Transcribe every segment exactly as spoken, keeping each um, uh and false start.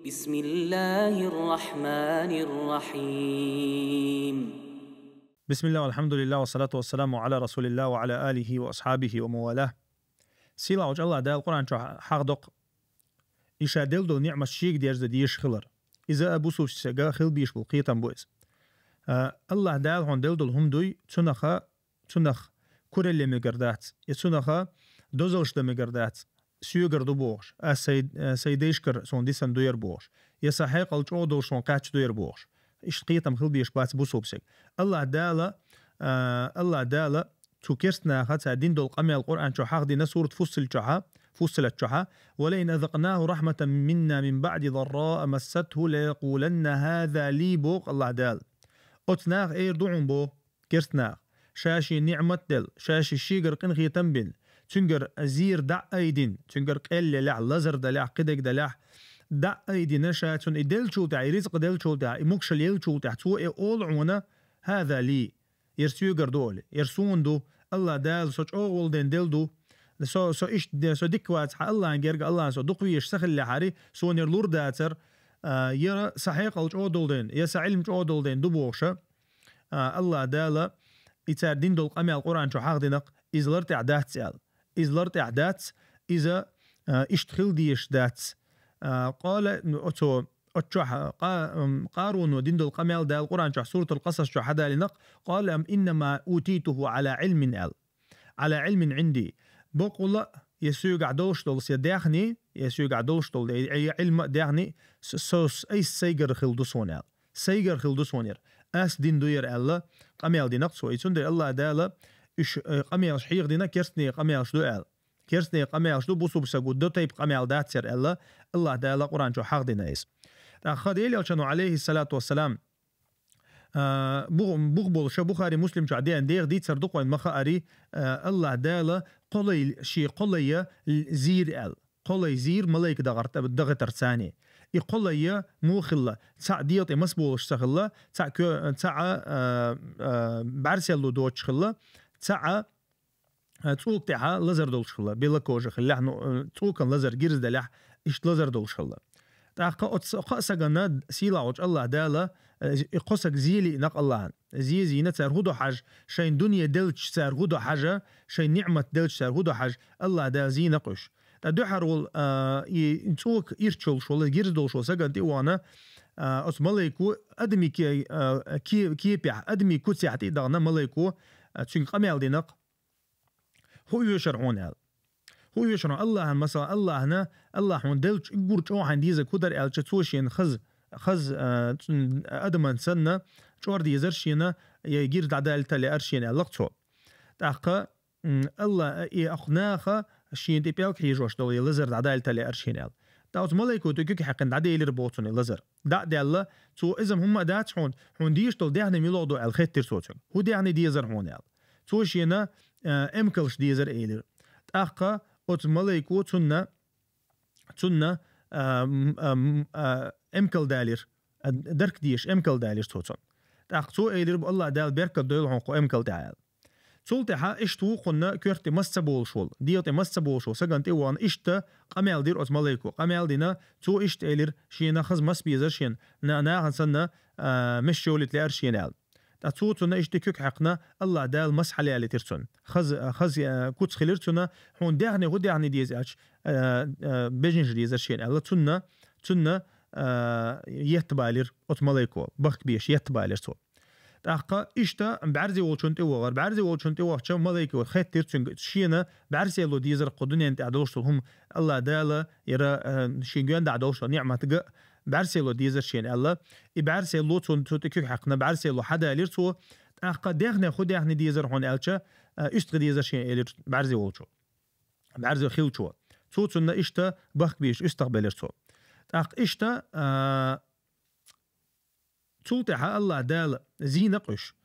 بسم الله الرحمن الرحيم. بسم الله والحمد لله والصلاة والسلام على رسول الله وعلى آله وأصحابه ومن والاه. Сийлахьчу Аллах Дала Къуръан чохь хьахдокху, и ша делла долу ниъмат шега дерза дезаш хилар. Иза а бусулбчу стага хила бийш болу кхетам бу иза. А, Аллах Дала хьуна делла долу хӀума дуй, цунаха, цунах куралла мегар дац, я цунаха дозалш дан мегар дац, соьгара ду бохуш, ас сайн, сайн дайшкара суна дисан дуьйр бохуш, я сан хьекъал чӀогӀа долуш суна кхаьчна дуьйр бохуш. Иштта кхетам хила бийш бац бусулбчу стага. Аллах Дала, а, Аллах Дала цу керстанаха цара дина долу къамел Къуръан чохь хьахдина сурат Фуссилат чохьа, Фуссилат чохьа: «ولئن أذقناه رحمة منا من بعد ضراء مسته ليقولن هذا لي», боху Аллах Дала. Оцу наха эр ду хьуна боху, керстанаха, ша шен ниъмат делла, ша шен шегара къинхетам бина, цуьнгара зер дӀа а айдина, цуьнгара къеллалехь, лазар далехь, кхидерг далехь, дӀа а айдина, ша цунна и деллачул тӀаьхьа, и ризкъ деллачул тӀаьхьа, и могушалла еллачул тӀаьхьа, цо и олу хьуна: «هذا لي», яра соьгара ду олий, яра суна ду, Аллах Дала со чӀогӀа волу ден делла ду, со, со иштта де, со дика вац хьан Аллахьан герга, Аллахьан со дукха везаш ца хиллехьара, суна яра лур дацара, а, яра сан хьекъал чӀогӀа долу ден, я сан Ӏилма чӀогӀа долу ден ду бохуша, а, Аллах Дала, и цара дина долу къамел Къуръан чу хьахдинарг, иза лар тӀехь дац аьлла. Иза лар тӀехь дац, иза, а, иштта хила дезаш дац. А, къала, ну, оцо, оцу чохь, къа-, м, Къаруно дина долу къамел Дала Къуръан чохь Суратул Къасас чохь хьадалинарг, «قال إنما أوتيته على علم», аьлла. «على علم عندي». Бакъула, я соьгахь долуш долу сан даьхни, я соьгахь долуш долу, я, я Ӏилма а даьхни, с-, со, с-, айса сайгара хила ду суна аьлла. Сайгара хила ду суна яра. Ас дина ду яра аьлла, къамел динарг цо. И цундела Аллах Дала уьш, э, къамелаш хьехдина, керстане къамелаш ду аьлла. Керстане къамелаш ду, бусулбчу стага до тайпа къамел дац яра аьлла, Аллах Дала Къуръан чу хьахдина иза. ТӀаккха Делан Элчано, алейхиссалату вассалам, а, бух, бух болуша Бухари Муслим чохь деана деха дийцар ду-кх вайн ма хаари, а, Аллах Дала кхолай, шен кхолайя зийр аьлла. Кхолай зийр малайка дагӀар-, дагӀитар царний. И кхолайя муха хилла, цхьаъ дегӀа тӀе мас болуш ца хилла, цхьаъ кё-, цхьаъ, а, а, бӀаьрселло доцуш хилла, цхьаъ, а, цӀока тӀехьа лазар долуш хилла, белокожий хиллехь, ну, а, цӀокан лазар гирза делехь, иштта лазар долуш хилла. ТӀаккха оцу кхаа сагана сийлахьчу Аллах Дала, а, и кхо саг зе лиънарг Аллахьан. Зе зийна цара хӀу до хьажа, шайн дуьне делча цара хӀу до хьажа, шайн ниъмат делча цара хӀу до хьажа, Аллах Дала зийнарг уьш. ТӀа дуьхьара волу, а, и цӀока ирча йолуш волу, гирза долуш волу сагана тӀе а вахана, а, оцу малайко адамийн ке-, а, ке-, кепехь, адамийн куцехь тӀе а дахана малайко, а, цуьнга къамел динарг, хӀу оьшура хьуна аьлла. ХӀу оьшура хьуна Аллахьан, масала, Аллахьна, Аллахь хьуна делча уггар чӀогӀа хьайна дезарг хӀу дара аьлча, цо шена хаза, хаза, а, цун-, адаман санна, чӀор дезара шена, я гирза дӀадалийта лаьара шена аьлла-кх цо. ТӀаккха, м, Алла-, и оцу наха шена тӀе пӀелг хьежош долу и лазар дӀадалийта лаьара шена аьлла. ТӀаккха оцу малайко тӀе куьг хьаькхина дӀаделира боху цунна и лазар. ДӀа а даьлла, цо иза хӀумма а дац хьуна, хьуна дийш долу даьхни мила гӀо ду аьлла хеттира цо цуьнга. ХӀу даьхни дезара хьуна аьлла. Цо шена, а, эмкалш дезара элира. ТӀаккха оцу малайко цунна, цунна, а, м, а, м, а, эмкал далира. А, дарк дезаш эмкал далира цо цунна. ТӀаккха цо элира бу: «Аллах Дала беркат дойла хьуна кху эмкал тӀехь», аьлла. Цул тӀаьхьа иштта вукхунна коьрта тӀе мас ца болуш волу, дегӀа тӀе мас ца болуш волу сагана тӀе а вахана, иштта къамел дира оцу малайко. Къамел дина, цо иштта элира, шена хаза мас безара шена, на-, нахана санна, а, мес чолийта лаьара шена аьлла. ТӀа цо цунна иштта куьг хьаькхна, Аллах Дала мас хьалаялийтира цунна. Хаза, хаза, а, куц хилира цунна, хьуна даьхни хӀу даьхни деза аьлча, а, а, бежанаш дезара шена аьлла, цунна, цунна, а, етта балира оцу малайко, бахка беш етта балира цо. ТӀаккха иштта бӀаьрзе волчунна тӀе вахара. БӀаьрзе волчунна тӀе вахча, малайко хеттира цуьнга, шена бӀаьрселло дезара кху дуьнен тӀехь долуш долу хӀума, Аллах Дала яра, а, шен гоьн дахь долуш долу ниъмат га, бӀаьрселло дезара шена аьлла. И бӀаьрселло цунна цу тӀе куьг хьаькхна, бӀаьрселло хьадалира цо. ТӀаккха даьхни хӀу даьхни дезара хьуна аьлча, а, уьстагӀий дезара шена элира бӀаьрзе волчо. БӀаьрзе хиллачо. Цо цунна иштта бахка беш уьстагӀ белира цо. ТӀаккха иштта, а, Цул тӀаьхьа Аллах Дала зийнакъ уьш.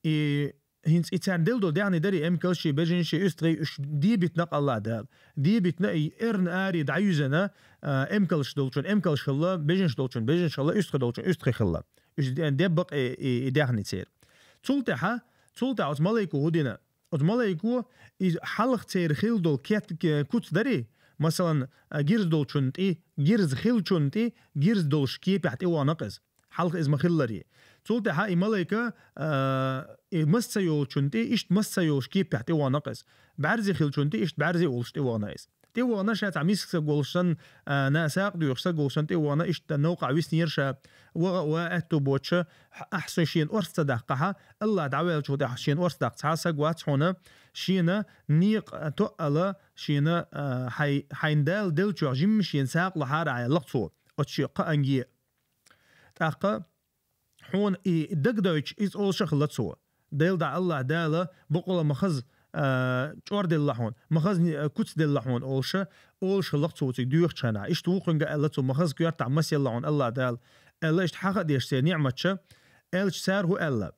И хӀинца и царна делла долу даьхни дарий, эмкалший, бежанший, уьстагӀий, уьш дебитнакъ Аллах Дала. Дебитна и эрна ари дӀаюьзана, а, эмкалш долчун эмкалш хилла, бежанш долчун бежанш хилла, уьстагӀий долчун уьстагӀий хилла. Уьш де-, деббакъ и, и, и даьхни церан. Цул тӀаьхьа, цул тӀаьхьа оцу малайко хӀу дина. Оцу малайко, и хьалха церан хилла долу кет-, ке-, куц дарий, Масалан, а, гирз долчун тӀи, гирз хилчун тӀи, гирз долуш кепехь тӀе вахана-кх иза. Хьалха иза ма-хилларе. Цул тӀаьхьа и малайка, а, и мас ца йолчун тӀе, иштта мас ца йолуш кепехь тӀе вахана-кх иза. БӀаьрзе хилчун тӀе, иштта бӀаьрзе волуш тӀе вахана иза. ТӀе вахана ша цхьа миска саг волуш санна, а, на сагӀа доьхуш саг волуш санна тӀе вахана, иштта новкъахь виснера ша, ваха а ва аьтту боцуша, ахь со шена орц ца даккхахьа, Аллах дӀаваьллачул тӀаьхьа шена орц даккха цхьа а саг вац хьуна, шена некъа тоъала, шена, а, хьай-, хьайна Дала деллачохь жимма шена сагӀа лахьара аьлла-кх цо, оцу шен кхаанге. ТӀаккха хьуна и дагадойтуш иза олуш а хилла цо. Дела дӀа Аллах Дала бакъала ма хаза, а, чӀор делла хьуна, ма хаза, а, куц делла хьуна олуша, олуш хилла-кх цо цига доьхучу хенахь. Иштта вукхуьнга аьлла цо, ма хаза коьртахь мас елла хьуна Аллах Дала. Аьлла иштта хьаха а деш церан ниӀматаша, аьлча цара хӀун аьлла?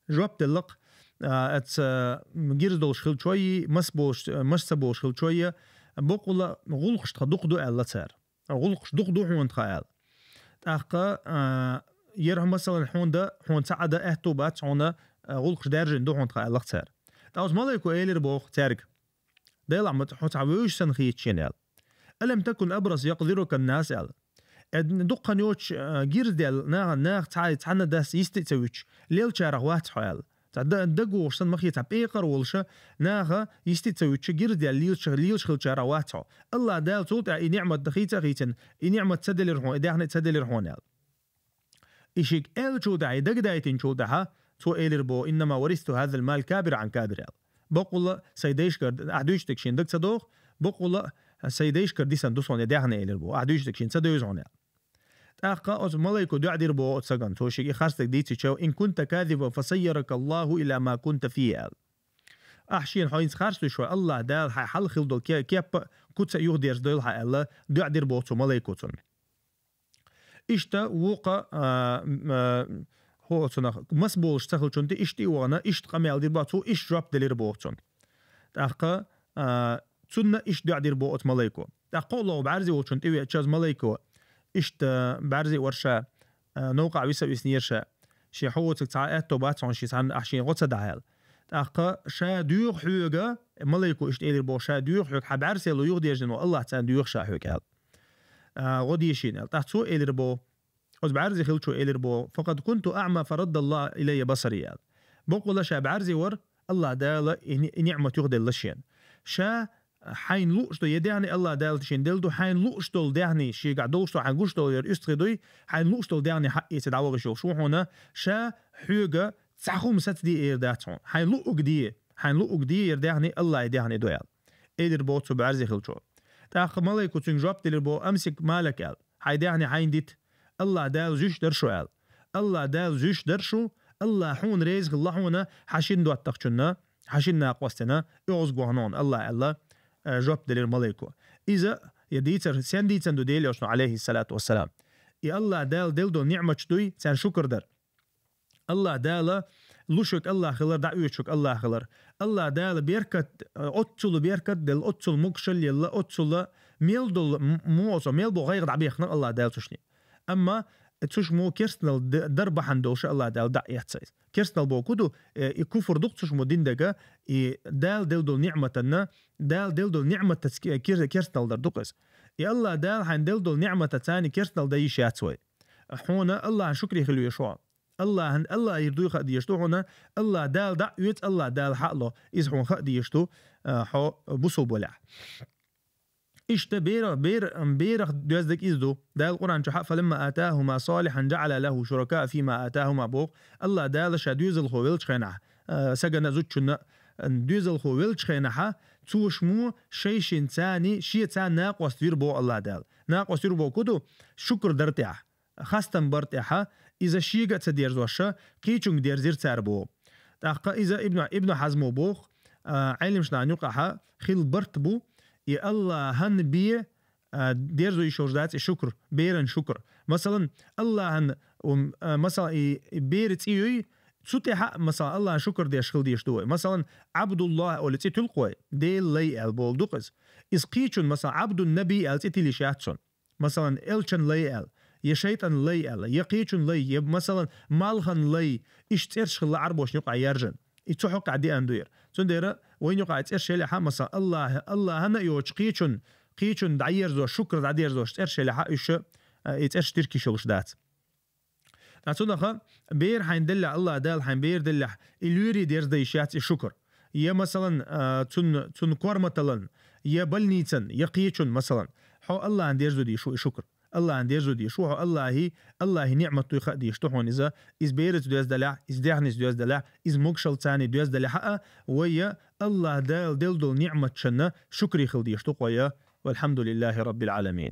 Жоп делла-кх, а, аца, м, гирз долуш хилчой, мас болуш, мас ца болуш хилчой, бакъала гӀуллакхаш тхан дукха ду аьлла цара. ГӀуллакхаш дукха ду хьуна тхан аьлла. ТӀаккха, а, яра, масалан, хьуна дан, хьуна цхьа а дан аьтту бац хьуна, а, гӀуллакхаш даьржина ду хьуна тхан аьлла-кх цара. ТӀаккха оцу малайко элира боху цаьрга: «Делахь ма хьо цхьа вевзаш санна хеташ шена», — аьлла. «Алам такун абрас якъзирука ан-нас», — аьлла. Э, дуккха йоцуш, а, гирз даьлла, наха, нах цхьа, цхьанна дас йисте а ца вуьтуш, леллачарах вац хьо аьлла. Цхьа да-, дагавогӀуш санна ма хи, цхьа пекъар волуша, наха йисте а ца вуьтуша, гирз даьлла лелаш, лелаш хилчарах вац хьо. Аллах Дала цул тӀаьхьа и ниӀмат дан хийца а хийцина, и ниӀмат ца делира хьуна, и даьхни а ца делира хьуна аьлла. И шига аьллачул тӀаьхьа, и дагадайтинчул тӀаьхьа, цо элира боху: «Иннама варрасту хӀазал мал кабир ан кабир», — аьлла. Бакъула сайн дайшкара, ахь дуьйцуш дерг шена дага ца догӀу, бакъула сайн дайшкара дисина ду суна и даьхни, элира боху. Ахь дуьйцуш дерг шена ца девза хьуна аьлла. ТӀаккха оцу малайко доӀа дира боху оцу сагана, цо шига и харцдерг дийцича: «Ин кунта казибан, фасайярака Аллаху ила ма кунта фихи», — аьлла. Ахь шена хьо хӀинца харц дуьйш вай, Аллах Дала хьайн хьалха хилла долу ке-, кеп а, куц а юхадерзадойла хьан аьлла, доӀа дира боху цу малайко цунна. Иштта вукха, а, м, а, хӀо оцунах, мас болуш ца хилчун тӀе иштта и вахана, иштта къамел дира боху цо, иштта жоп делира боху цунна. ТӀаккха, а, цунна иштта доӀа дира боху оцу малайко. ТӀаккха кхоалгӀа бӀаьрзе волчун тӀе веача оцу малайко, иштта бӀаьрзе вара ша, а, новкъахь виса а виснера ша, шен хьо воцург цхьа а аьтто бац хьуна, шен цхьанна ахь шен гӀо ца дахьа аьлла. ТӀаккха ша доьху хьоьга, малайко иштта элира боху, ша доьху хьоьга, хьан бӀаьрсел юхадерзина, Аллах царна доьху ша хьоьга аьлла. А, гӀо де шена аьлла. ТӀаккха цо элира боху, оцу бӀаьрзе хилчо элира боху: «Факъад кунту аъма фарадда Аллаху илайя басари», — аьлла. Бакъула ша бӀаьрзе вара, Аллах Дала и ни-, и ниӀмат юхаделла шена. Ша хьайна лууш ду, я даьхни Аллах Дала шена делла ду, хьайна лууш долу даьхни, шегахь долуш ду, хьайна гуш долу яра уьстагӀий дуй, хьайна лууш долу даьхни хьаэца дӀавахаш йолуш ву хьуна, ша хьоьга цхьа хӀума саца де эр дац хьуна. Хьайна луъург де, хьайна луъург де, яра даьхни Аллахьан даьхни ду аьлла. Элира боху цу бӀаьрзе хилчо. ТӀаккха малайко цуьнга жоп делира боху: «Амсик малак», — аьлла. «Хьайн даьхни хьайна дита. Аллах Дала зуьйш дара шу», — аьлла. «Аллах Дала зуьйш дара шу, Аллах хьуна реза хилла хьуна, хьан шина доттагӀчунна, хьан шина накъостина, оьгӀаз гохьа ногӀана Аллах», — аьлла, э, жоп делира малайко. Иза, я дийцар, сен дийцан ду Дела йолчун, алейхиссалату вассалам. И Аллах Дала делла долу ниӀматаш дуй, царна шукр дар. Аллах Дала луш верг Аллах хилар, дӀаоьцуш верг Аллах хилар. Аллах Дала беркат, э, оццула беркат делла, оццула могушалла елла, оццула мел долу, м-, муха со, мел бо гӀайгӀа дӀабехна Аллах Дала цушни. Амма цуш мо керстанал д-, дар бахьана долуш Аллах Дала дӀа а эцна иза. Керстанал боху ду, э, и куфр ду-кх цуш мо дин дага, и Дала делла долу ниӀматанна, Дала делла долу ниӀматаца ке-, кер-, керстанал дар ду-кх иза. И Аллах Дала хьайна делла долу ниӀматаца царна керстанал дан йиш яц вай. Хьуна Аллахьан шукри хила везаш ву хьо. Аллахьан, Аллах йир дуй хаа дезаш ду хьуна, Аллах Дала дӀа а оьцу, Аллах Дала хьа а ло, иза хьуна хаа дезаш ду, а, хьо бусулба валехь. Иштта бера-, бер-, берах доьздаг иза ду. Дала Къуръан чу хьа: «Фаламма атахума салихан джа'ала лаху шуракаа фима атахума», — боху. Аллах Дала ша доьзалхо велчу хенахь, а, сагана а, зудчунна а, доьзалхо велчу хенахьа, цо шумо шайшинца царна, шен царна накъост вира боху Аллах Дала. Накъост вира боху ду, шукр дар тӀехь. Хастам бар тӀехьа, иза шега а ца дерзоша, кхечунга дерзира цара боху. ТӀаккха иза Ибну, Ибну Хьазмо боху, а, Ӏелимаш нахана юкъахьа хила барт бу, и Аллахьан бе, а, дерзо йиш йолуш дац и шукр, беран шукр. Масалан, Аллахьан, ум, а, масалан, и, и бер цӀе юй, цу тӀехьа, масалан, Аллахьан шукр деш хила дезаш ду вай. Масалан, Абдуллах олу цӀе туьлу-кх вай, Делан лай аьлла боху ду-кх иза. Иза кхечун, масалан, Абдун-Наби аьлла цӀе тилла йиш яц цунна. Масалан, элчан лай аьлла, я шайтӀан лай аьлла, я кхечун лай, я, масалан, малхан лай, иштта цӀераш хилла Ӏарбошна юкъахь яржан. И цу хьокъехь деана ду яра. Цундела вайна юкъахь цӀераш елехьа, масалан, Аллахь-, Аллахьана а йоцуш кхечун кхечун дӀаерзош, шукр дӀадерзош цӀерш елахьа, уьш, а, и цӀерш диркиш йолуш дац. Ткъа цунаха бер хьайн деллехь, Аллах Дала хьайн бер деллехь, и луьйре дерза дайш яц и шукр. Я, масалан, а, цун, цун корматалан, я больницан, я кхечун, масалан. Хьо Аллахьан дерзо деш ву и шукр. Аллахьан дерзо деш ву хьо, Аллахьи, Аллахьи ниъмат дуй хаа деш ду хьуна иза, из бераца доьза далехь, из дехнис доьза далехь, из могушаллацани доьза далехь а, вай я Аллах Дала делла долу ниъматшна шукри хила деш ду кхоя. Валхьамдулиллахи Раббил Ӏаламин.